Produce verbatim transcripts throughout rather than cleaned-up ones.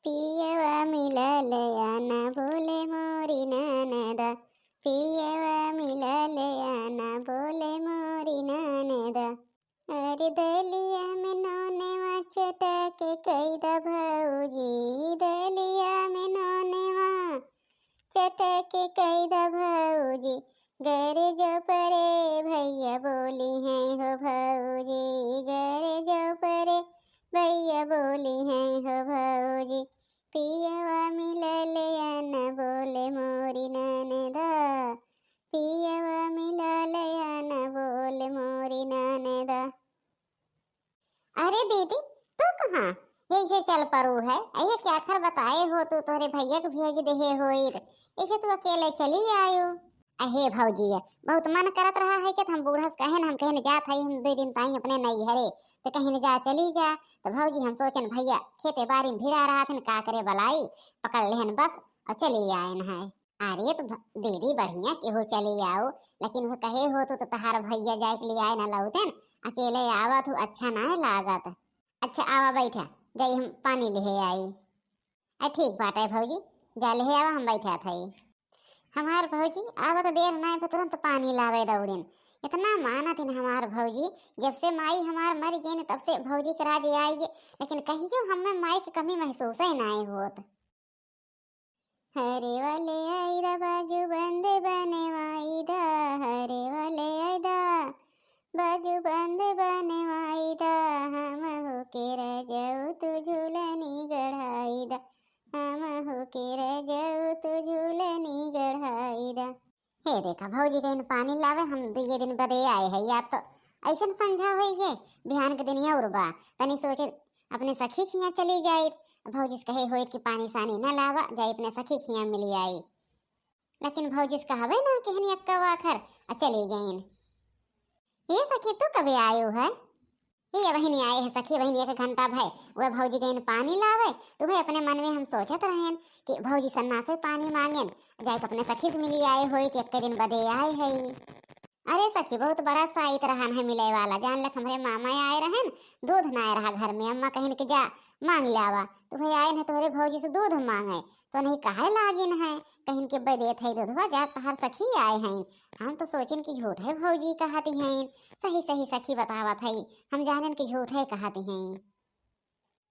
पियवा मिलल या न बोले मोरी ननदा, पियवा मिलल या न बोले मोरी ननदा। अरे दलिया में नोनेवा चटक कई द भौजी, दलिया में नोनेवा चटक कई द भौजी, गरे जो परे भैया बोली हैं हो भौजी, गरे जो परे भैया बोली हैं हो भौजी। पियवा मिलल या न बोले मोरी ननदा, पियवा मिलल या न बोले मोरी ननदा। अरे दीदी, तू कहाँ ऐसे चल परू है? अये क्या खर बताए हो तू, तोहरे भैया के भेज देहे होइत, ऐसे तू अकेले चली आयो। अहे भौजी, बहुत मन करत रहा है कि हम बूढ़ा से कहेन, हम कहेन जात है, हम दो दिन ताई अपने नैहरे, तो कहेन जा चली जा। तो भौजी हम सोचेन भैया खेते बारी में भिड़ा रहा थे, का करे बलाई, पकड़ लेहन बस और चली आएन है। अरे तो भ-, दीदी बढ़िया केहू चली आओ, लेकिन वो कहे हो तो, तो तहार भैया जाए के लिए आए ना लौटेन, अकेले आवत हो अच्छा ना लागत। अच्छा आवा बैठा, जाई हम पानी लेहे आई। आ ठीक बाटे भौजी, जा लेहे आवा, हम बैठा थई। हमार भौजी आवत देर नाय भा तुरंत पानी लावे दौड़ेन। इतना मानत हिन हमार भौजी, जब से माई हमार मर गईन तब से भौजी के राज आई गे, लेकिन कहियो हमें माई के कमी महसूस ही नाय होत। हरे वाले आईदा बाजू बंद बनवाईदा, हरे वाले आईदा बाजू बंद बनवाईदा, हम होके रजऊ तू झूलनी गढ़ाईदा, हम होके रजऊ तू झूलनी गढ़ाईदा। हे देखा भौजी गईन पानी लावे, हम दुइये दिन बदे आए है, या तो ऐसन संझा होई गे, बिहान के दिन और बा, तनी सोचे अपने सखी खिया चली जाइत। भौजी से कहे होइत कि पानी सानी न लावा, जाई अपने सखी खिया मिली आई। लेकिन भौजी से कहबे ना केहनी अक्का वाखर, आ चली गईन। ये सखी तू कबे आयो है? ये बहिनी आए है सखी, बहिनी एक घंटा भय, वह भौजी गईन पानी लावे, तो वह अपने मन में हम सोचत रहेन कि भौजी सन्ना से पानी मांगेन, जाए के अपने सखी से मिली आए होई, तो एक दिन बदे आए है। अरे सखी, बहुत बड़ा साइत रहन है मिले वाला। जान लक हमरे मामा आए रहन, दूध ना आए रहा घर में। अम्मा कहिन कि जा मांग लावा। तो भाई आए न तोहरे भौजी से दूध मांगे, तो नहीं कहे लागिन है, कहिन के बे देत है दूधवा, जा तहार सखी आए हैं। हम तो सोचिन कि झूठ है भौजी कहत हैं, सही सही सखी बतावत है, हम जानेन कि झूठ है कहत हैं।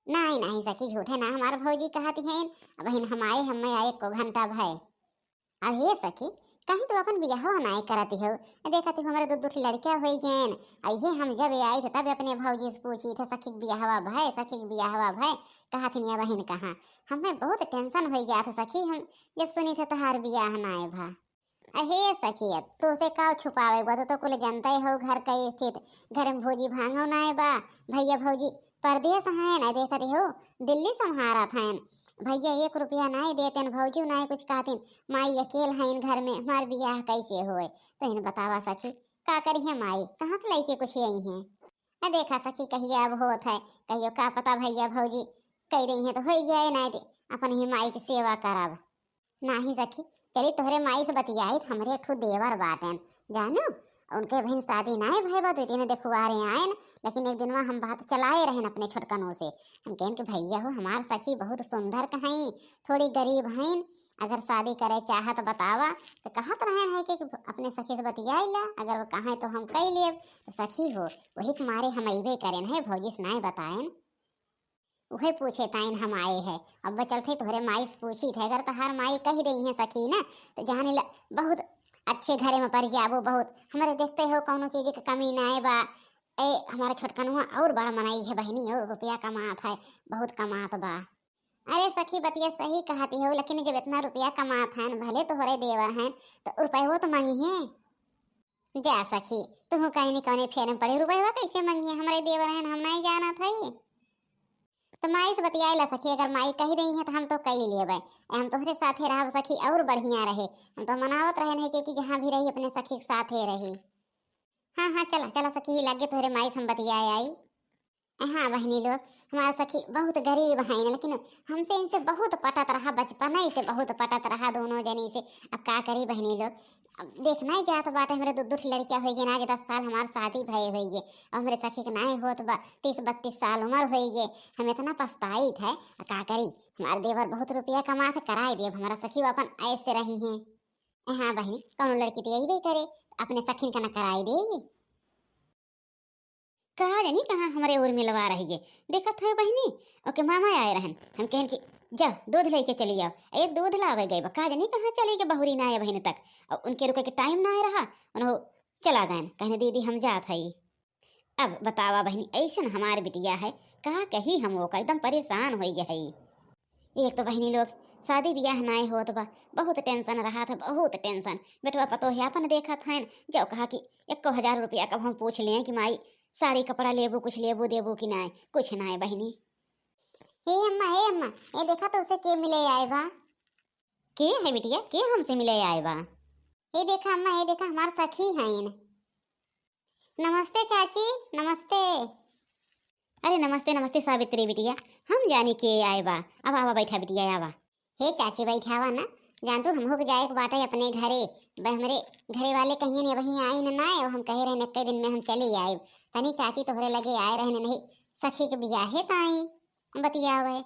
नहीं नहीं सखी, झूठ है ना, हमार भौजी कहत हैं। अब हिन हम आए, हमें आए को घंटा भय। अहे सखी, कहीं तू अपन बियाहवा नाय करत हो। देखत हो हमरे दो दो ठे लड़का होई गएन। अहे हम जब आई थे तब अपने भौजी से पूछी थे, "सखी के बियाहवा भय, सखी के बियाहवा भय?" कहत हिन, "या बहिन कहाँ?" हमें बहुत टेंशन होई जात है सखी, हम जब सुनी थे तहार बियाह नाय भा। अहे सखी, अब तो से का छुपावे बा, तो, तो कुल जनते हो घर का स्थित, घर में भौजी भांगो नाय बा, भैया भौजी परदेस हैं, ना देखत हो, दिल्ली संभारत हैं। भैया एक रुपया नाय देतेन, भौजी नाय कुछ कहतिन, माई अकेल हैं घर में, हमार बियाह कैसे होए? तो इन बतावा सखी, का करी है माई, कहाँ से लेके कुछ आई हैं? आ देखा सखी, कहिया अब होत है, कहियो का पता भैया भौजी कह रही हैं तो होई जाए, नाय ते अपन ही माई की सेवा करब। नाही सखी, चली तोहरे माई से बतियाई, हमरे एक ठो देवर बाटेन, जानू, उनके बहिन शादी नाय भय बा, दो तीन देखुआरे आएन, लेकिन एक दिनवा हम बात चलाए रहेन अपने छोटकनों से। हम कहेन कि भैया हो, हमार सखी बहुत सुंदर कहीं, थोड़ी गरीब हैं, अगर शादी करे चाहत बतावा। तो कहत रहेन है कि, कि अपने सखी से बतियाई ला, अगर वो कहें तो हम कई लेब। तो सखी हो, वही के मारे हम अइबे करेन है, भौजी से नाय बताएन। उहे पूछे ताइन हम आए है। अब चलते तोहरे माई से पूछी थे, अगर तहार माई कह रही है सखी ना, तो जाने ला बहुत अच्छे घरे में पड़ जाबो, बहुत। हमरे देखते हो कौनो चीज के कमी नाय बा। ए, हमारा छोटकनुआ और बड़ा मनई है बहिनी, और रुपया कमात है, बहुत कमात बा। अरे सखी, बतिया सही कहती हो, लेकिन जब इतना रुपया कमात हैं, भले तोहरे देवर हैं, तो रुपयो तो मांगी है। जा सखी, तुहू कहीं नहीं कौने फेर में पड़ी, रुपयवा कैसे मांगी है? हमरे देवर हैं, हम नहीं जानत है। तो माई से बतियाए ला सखी, अगर माई कह रही है तो हम तो कई लेबे। हम तोहरे साथे रहब सखी, और बढ़िया रहे। हम तो मनावत रहे नहीं कि, कि जहाँ भी रही अपने सखी के साथे रही। हाँ हाँ, चला चला सखी, लागे तोहरे माई से हम बतियाए आई। हाँ बहिनी लोग, हमार सखी बहुत गरीब हइन, लेकिन हमसे इनसे बहुत पटत रहा, बचपन से बहुत पटत रहा दोनों जनी से। अब का करी बहिनी लोग, अब देखना ही जात बाटे, हमरे दो, दो ठे लड़किया होइ गए ना, आज दस साल हमार शादी भये होइ गए, अब हमरे सखी के नाय होत बा, तीस बत्तीस साल उम्र होइ गए, हम इतना पछताइत है, आ का करी, हमार देवर बहुत रुपया कमात है, कराए देब, हमारा सखी अपन ऐसे रही हैं। हाँ बहिनी, कौनो लड़की तो अइबे करे, अपने सखिन का ना कराए देई। का जानी कहाँ हमरे उर्मिलवा रही गे। देखत है बहिनी, ओके मामा आए रहन, हम कहन कि जा दूध लेके चली आओ। ए दूध लावे गए बा, का जानी कहाँ चली गे बहुरी ना आए बहिन तक। और उनके रुके के टाइम ना आए रहा, उन्हों चला गए, कहने दीदी हम जात हई। अब बतावा बहिनी, ऐसन हमार बिटिया है, का कही हम ओका, एकदम परेशान होइ गए हई। एक तो बहिनी लोग शादी बियाह नाय होत बा, बहुत टेंशन रहा था, बहुत टेंशन। बेटवा पतोह आपन देखत हन, जो कहा कि एको हजार रुपया कब हम पूछ लें कि माई साड़ी कपड़ा लेबू, कुछ लेबू देबू कि नाय, कुछ नाय बहिनी। हे अम्मा, हे अम्मा, ए देखा तो उसे के मिले आए बा। के है बिटिया, के हमसे मिले आए बा? ए देखा अम्मा, ए देखा हमार सखी हईन। नमस्ते चाची, नमस्ते। अरे नमस्ते नमस्ते सावित्री बिटिया, हम जानी के आए बा। अब आवा बैठा बिटिया, आवा। हे चाची बैठावा ना, जान तू हमहू के जाए के बाटे अपने घरे। ब-, हमरे घरे वाले कहिए नहीं वहीं आई न ना, हम कहे रहे एक्के दिन में हम चली आए। तनी चाची तोहरे लगे आए रहे नहीं, सखी के बियाहे ताई बतियावे।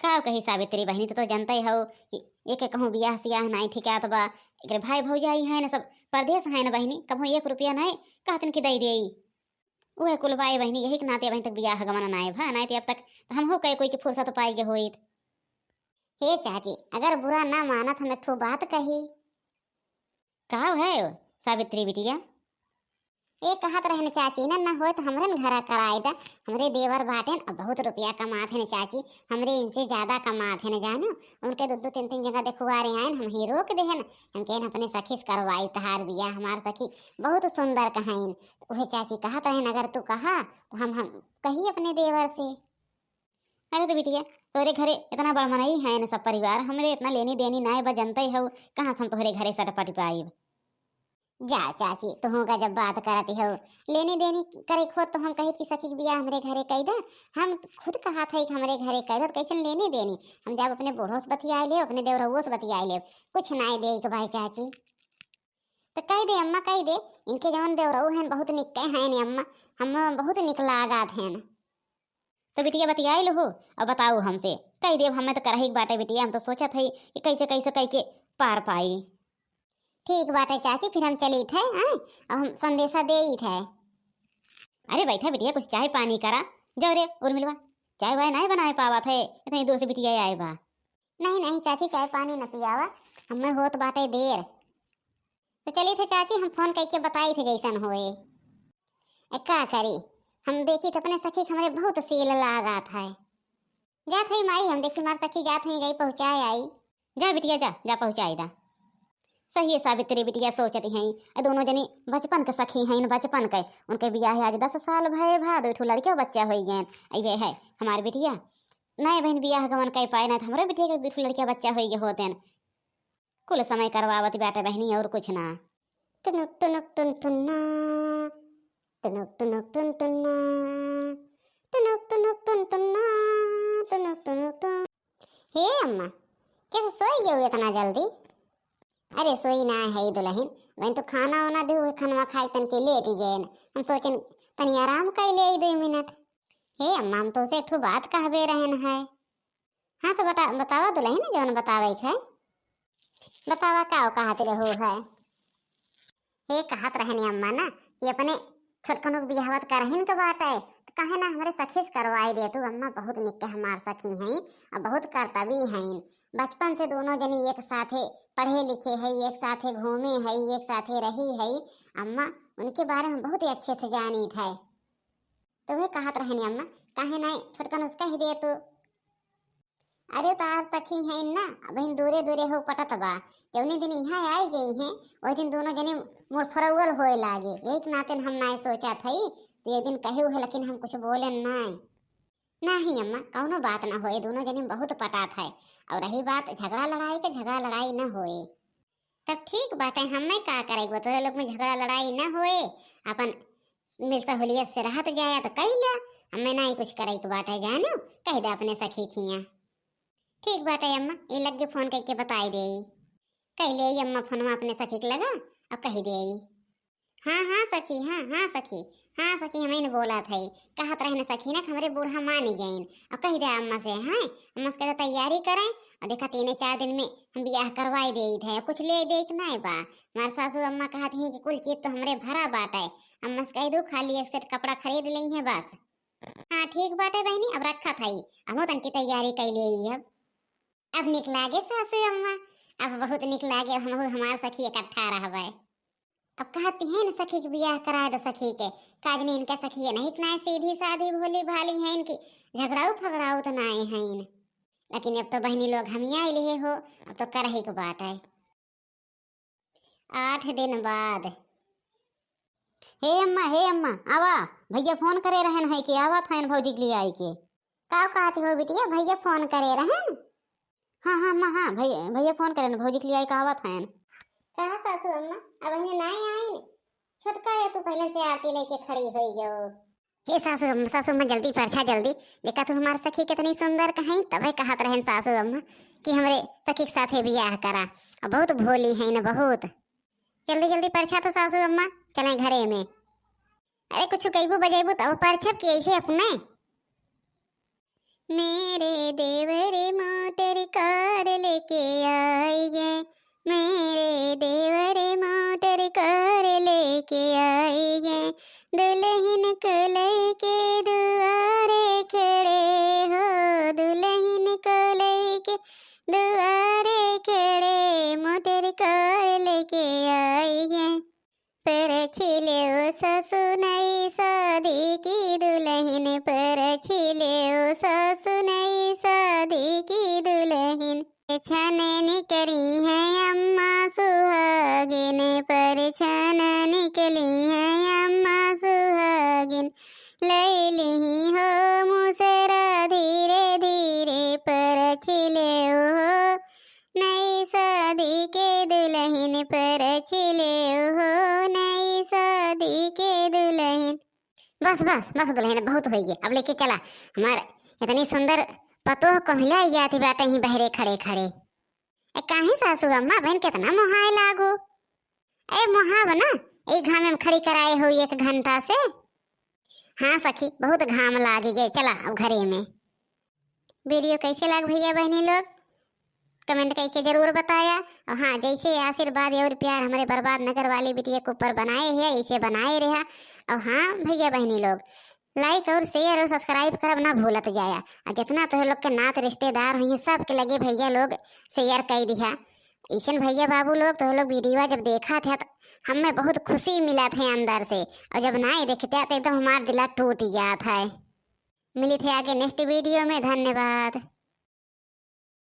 का कही सावित्री बहिनी, तो, तो जनते हो कि एक कहूँ बियाह सियाह नाई ठिकात बा। एकरे भाई भौजाई है न सब परदेस है न बहिनी, कभो एक रुपया नाई कहतन कि दई देई। उहे कुल बाई बहिनी, यही के नाते अबहीं तक बियाह गमन नाई भा, नाई ते अब तक तो हमहू कई कोई के फुर्सत पाई के होइत। हे चाची, अगर बुरा ना मानत हम एक ठो बात कही। का है सावित्री बिटिया? ए कहत रहन चाची, ना, ना होए तो हमरन घरा कराए दा। हमरे देवर बाटेन, अब बहुत रुपया कमात हैं चाची, हमरे इनसे ज्यादा कमात हैं जानो। उनके दो दो तीन तीन जगह देखुआ रहे आयन, हम ही रोक देहन। हम कहन अपने सखी से करवाई तहार बियाह, हमार सखी बहुत सुंदर कहाइन। तो वह चाची कहत रहन, अगर तू कहा तो हम, हम कही अपने देवर से। अरे तो बिटिया, तोरे घरे इतना बड़ मनई है न सब परिवार, हमरे इतना लेनी देनी नाय बा, जनते हो, कहाँ से हम तोहरे घरे सटपट पाइब। जा चाची, तुहूँ गजब बात करत हो। लेनी देनी करे खोत तो हम कहित कि सखी के बियाह हमरे घरे कई दे। हम खुद कहा था कि हमरे घरे कई दे, तो कैसे लेनी देनी? हम जब अपने बूढ़ो से बतियाए लेब, अपने देवरहुओ से बतियाए लेब, कुछ नाय दे के भाई चाची। तो कह दे अम्मा, कह दे, इनके जवन देवरहू हैं बहुत निक्के हैं ने अम्मा, हम बहुत निक लागत हैं। तो बिटिया बतियाई लहू और बताऊ हमसे, कह देब हमें तो करही के बाटे बिटिया, हम तो सोचत हई कि कैसे कैसे कह के पार पाई। ठीक बाटे चाची, फिर हम चली थे, आए, और हम संदेशा दे ही थे। अरे बैठा बिटिया, कुछ चाय पानी करा। जाओ रे उर्मिलवा, चाय वाय नहीं बनाए पावत है, इतनी दूर से बिटिया आए बा। नहीं नहीं चाची, चाय पानी न पियावा, हमें होत बाटे देर। तो चली थे चाची, हम फोन करके बताई थे जैसन होए। ए, का करी, हम देखी थे अपने सखी के हमरे बहुत सील लागत है। जात हई माई, हम देखी मार सखी जात हई, जाई पहुँचाए आई। जा बिटिया जा, जा पहुँचाई दा। सही है सावित्री बिटिया, सोचती हैं, ए दोनों जनी बचपन के सखी हैं, बचपन के। उनके बियाह आज दस साल भए भा, दो ठो लड़के बच्चा हो गए। ये है हमार बिटिया, नए बहन बियाह गमन कर पाए ना, तो हमरे बिटिया के दो ठो लड़किया बच्चा हो गए होते हैं। कुल समय करवावत बाटे बहनी, और कुछ ना। टुनुक टुनुक टुन टुन्ना, टुनुक टुनुक टुन टुन्ना, टुनुक टुनुक टुन टुन्ना, टुनुक टुनुक टुन। हे अम्मा, कैसे सोई गयो इतना जल्दी? अरे सोई ना है दुल्हन, वहीं तो खाना वाना दे हुए, खानवा खाए तन के लेट गए। हम सोचन तनी आराम कर ले दो मिनट। हे अम्मा, हम तो से एक ठो बात कहबे रहन है। हाँ तो बता, बतावा दुल्हन, जौन बतावे के है। बतावा का कहत रहो है? हे कहत रहनी अम्मा ना कि अपने छोटकनों के बियाहवा त करहिन के बाटे, तो काहे ना हमरे सखी से करवाई दे तू। अम्मा बहुत निक के हमार सखी हैं और बहुत करतबी हैं। बचपन से दोनों जनी एक साथे पढ़े लिखे है, एक साथे घूमे है, एक साथे रही है। अम्मा उनके बारे में बहुत ही अच्छे से जानी थे। तो वह कहत रहनी अम्मा, काहे ना छोटकन उसका ही दे तू। अरे तार सखी हैं ना, अब इन दूरे दूरे हो पटत बा। जौने दिन यहाँ आई गई हैं, वही दिन दोनों जने मुड़फरौल होए लागे। यही के नाते हम नाय सोचा थई, तो ये दिन कहे हुए, लेकिन हम कुछ बोले नाय। नहीं अम्मा, कौनो बात ना होए, दोनों जने बहुत पटात है। और रही बात झगड़ा लड़ाई के, झगड़ा लड़ाई न होए। तब ठीक बाटे, हमें का करे, तोरे लोग में झगड़ा लड़ाई न होए, अपन मिल सहूलियत से रहत जाया तो कइ ल्या, हमें नाहीं कुछ करइ के बाटे जानो, कहि दे अपने सखी खिया। ठीक बाटे अम्मा, ई लग्गे फोन कइके बताइ देई। कइ लेई अम्मा फोनवा अपने सखी के लगा, अब कहि देई। हाँ, हाँ सखी, हाँ, हाँ सखी, हाँ सखी, हमइन बोलत हई। कहत रहन सखी ना कि हमरे बूढ़ा मानी गइन। अब कहि दे अम्मा से, हैं? अम्मा से कहि दे तैयारी करइ, अउर देखा तीने चार दिन में हम बियाह करवाइ देइत है, कुछ लेइ देइ के नाहीं बा। हमार सासू अम्मा कहत ही कि कुल चीज तो हमरे भरा बाटे। अम्मा से कहि दू खाली एक सेट कपड़ा खरीद लेइहैं बस। हाँ ठीक बाटे बहिनी, अब रखत हई, हमहू तनकी तैयारी कइ लेई अब। अब निक लागे सासू अम्मा, अब बहुत निक लागे, हमहू हमार सखी इकट्ठा रहबै। अब कहती हैं न सखी के बियाह कराइ दो सखी के, का जनी इनका सखी नहीं कि नाहीं सीधी साधी भोली भाली हैं इनकी, झगड़ाऊ फगड़ाऊ तो नाहीं हैं। लेकिन अब तो बहिनी लोग हम ही आइले हो, अब तो करही के बाटे। आठ दिन बाद। हे अम्मा, हे अम्मा, आवा, भइया फोन करे रहन है कि आवत हैं भौजी के लियाइ के। का कहत हो बिटिया, भइया फोन करे रहन? हाँ, हाँ, अम्मा, हाँ, भइया, भइया फोन करे रहन, भौजी के लियाइ के आवत हैं। कहा सासू अम्मा, अबहिने नाहीं आइन? छोटका है, तू पहिले से आरती लेके खड़ी होइ गयो। हे सासू, सासू अम्मा, जल्दी परछा, जल्दी। देखा तू हमार सखी कितनी सुंदर कहीं, तबे कहत रहन सासू अम्मा कि हमरे सखी के साथे बियाह करा। अब बहुत भोली है न, बहुत। जल्दी, जल्दी परछा तो सासू अम्मा, चलें घरे में। अरे कुछ गइबू बजइबू तब परछब कि ऐसे अपने। मेरे देवर मोटर कार लेके आएंगे, मेरे देवर मोटर कार लेके आएंगे, दुल्हन को लेके दुआरे खड़े हो, दुल्हन को लेके दुआरे खड़े, मोटर कार लेके आएंगे। परछ लेव सासु नई शादी की दुल्हन, परछ लेव सासु नई शादी की दुल्हन। छन निकली है अम्मा सुहागिन, परछन निकली है अम्मा सुहागिन। लई लिही हो मुसरा धीरे धीरे, परछ लेव हो नई शादी के दुल्हन, परछ लेव हो नई शादी के दुल्हन। बस, बस, बस दुल्हन, बहुत होइ गए, अब लेके चला। हमार इतनी सुंदर पतोह को मिला जाती बाटे ही बहरे खड़े खड़े। ए, काहे सासू अम्मा, बहन कितना मोहाए लागो। ए, मोहाब ना, ए घाम में खड़ी कराए हो एक घंटा से। हाँ सखी, बहुत घाम लाग गए, चला अब घरे में। वीडियो कैसे लाग भइया बहनी लोग, कमेंट करके जरूर बताया। और हाँ, जैसे आशीर्वाद और प्यार हमारे बर्बाद नगर वाली बिटिया के ऊपर बनाए है, ऐसे बनाए रहा। और हाँ भइया बहनी लोग, लाइक और शेयर और सब्सक्राइब करब ना भूलत जाया। और जितना तोहरे लोग के नात रिश्तेदार हुई हैं, सबके लगे भइया लोग शेयर कर दिया। ऐसन भइया बाबू लोग, तोहरे लोग वीडियो जब देखा थे तो हमें बहुत खुशी मिला थे अंदर से, और जब नाहीं देखते तो एकदम हमार दिला टूट जात है। मिली थे आगे नेक्स्ट वीडियो में। धन्यवाद।